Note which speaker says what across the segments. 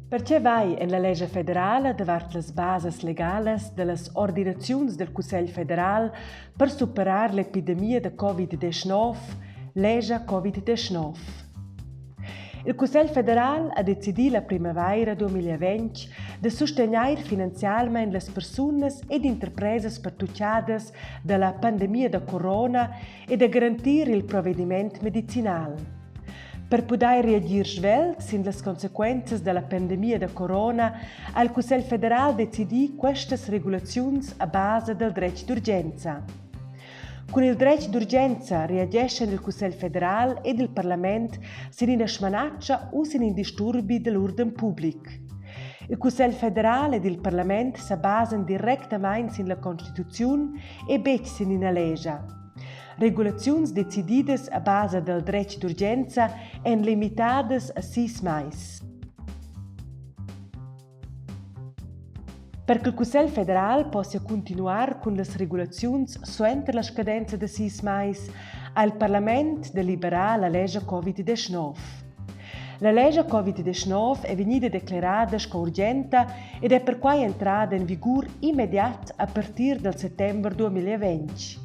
Speaker 1: Perche vai en la lescha federala davart las basas legalas da las ordinaziuns dal Cussegl federal per superar l'epidemia da Covid-19, lescha Covid-19. Il Cussegl federal ha decidì la primavaira 2020 da sustegnair finanzialmain las persunas ed interpresas pertuchadas da la pandemia da corona e da garantir il provediment medicinal. Per pudair reagir svelt sin las consequenzas da la pandemia da corona ha il Cussegl federal decidì questas regulaziuns a basa dal dretg d'urgenza. Cun il dretg d'urgenza reageschan il Cussegl federal ed il parlament sin ina smanatscha u sin in disturbi da l'urden public. Il Cussegl federal ed il parlament sa basan directamain sin la Constituziun e betg sin ina lescha. Regulaziuns decididas a basa dal dretg d'urgenza èn limitadas a sis mais. Per che il Cussegl federal possia cuntinuar cun las regulaziuns suenter la scadenza da sis mais, ha il parlament deliberà la lescha Covid-19. La lescha Covid-19 è vegnida declerada sco urgenta ed è perquai entrada en vigur immediat a partir dal settember 2020.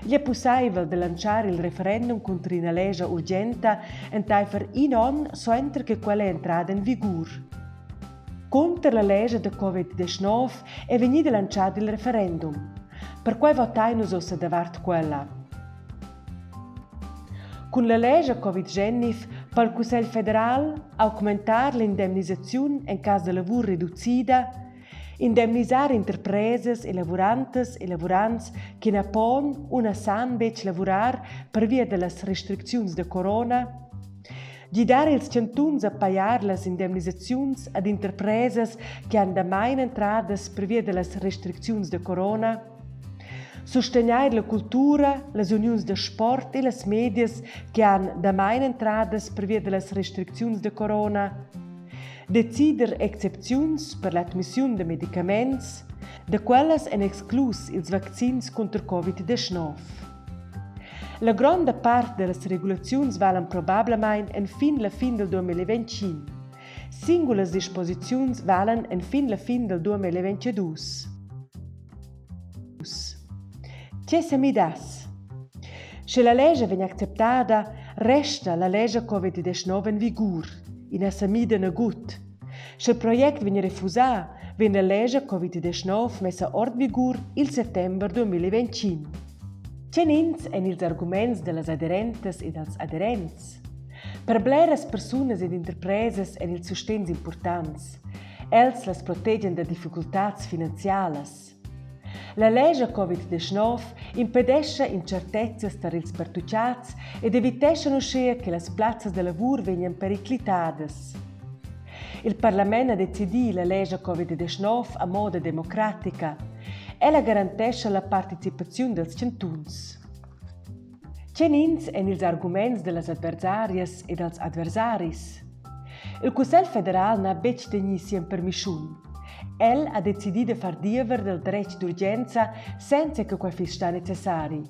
Speaker 1: Igl è pussaivel da lantschar il referendum cunter ina lescha urgenta entaifer in onn suenter che quella è entrada en vigur. Cunter la lescha da Covid-19 è vegnida lantschada il referendum. Perquai votain nus ussa davart quella. Cun la lescha Covid-Genif po il Cussegl federal augmentar l'indemnisaziun en cas da lavur reducida, indemnisar interpresas e lavurantas e lavurants che na pon u na san betg lavurar pervia da las restricziuns da corona, gidar ils chantuns a pajar las indemnisaziuns ad interpresas che han damain entradas pervia da las restricziuns da corona, Sustegnair la cultura, las uniuns da sport e las medias che han damain entradas pervia da las restricziuns da corona. Decider excepziuns per l'admissiun da medicaments, da quellas èn exclus ils vaccins cunter Covid-19. La gronda part da las regulaziuns valan probablamain enfin la fin dal 2025. Singulas disposiziuns valan enfin la fin dal 2022. Tge sa midass? Sche la lescha vegn acceptada, resta la lescha Covid-19 en vigur. I na sa mida nagut. Sche il project vegn refusà, vegn la lescha Covid-19 messa ord vigur il settember 2025. Tgenins èn ils arguments da las aderentas e dals aderents? Per bleras persunas ed interpresas èn ils sustegns impurtants. Els las protegian da difficultads finanzialas. La lescha Covid-19 impedescha intschertezzas tar ils pertuchads ed eviteschan uschia che las plazzas da lavur vegnan periclitadas. Il parlament ha decidì la lescha Covid-19 a moda democratica. Ella garantescha la participaziun dals chantuns. Tgenins èn ils arguments da las adversarias e dals adversaris? Il Cussegl federal n'ha betg tegnì sia empermischun. El ha decidì da far diever dal dretg d'urgenza senza che quai fiss stà necessari.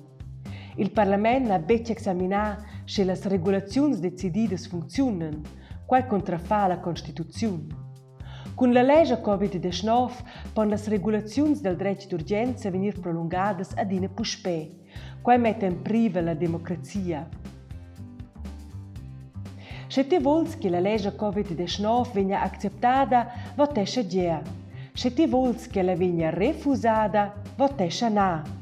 Speaker 1: Il parlament n'ha betg examinà, sche las regulaziuns decididas funcziunan. Quai contrafa la constituziun. Cun la lescha Covid-19 pon las regulaziuns dal dretg d'urgenza vegnir prolungadas adina puspè. Quai metta en privel la democrazia. Sche ti vuls che la lescha Covid-19 vegnia acceptada, votescha gea. Sche ti vuls ch'ella vegnia refusada, votescha na.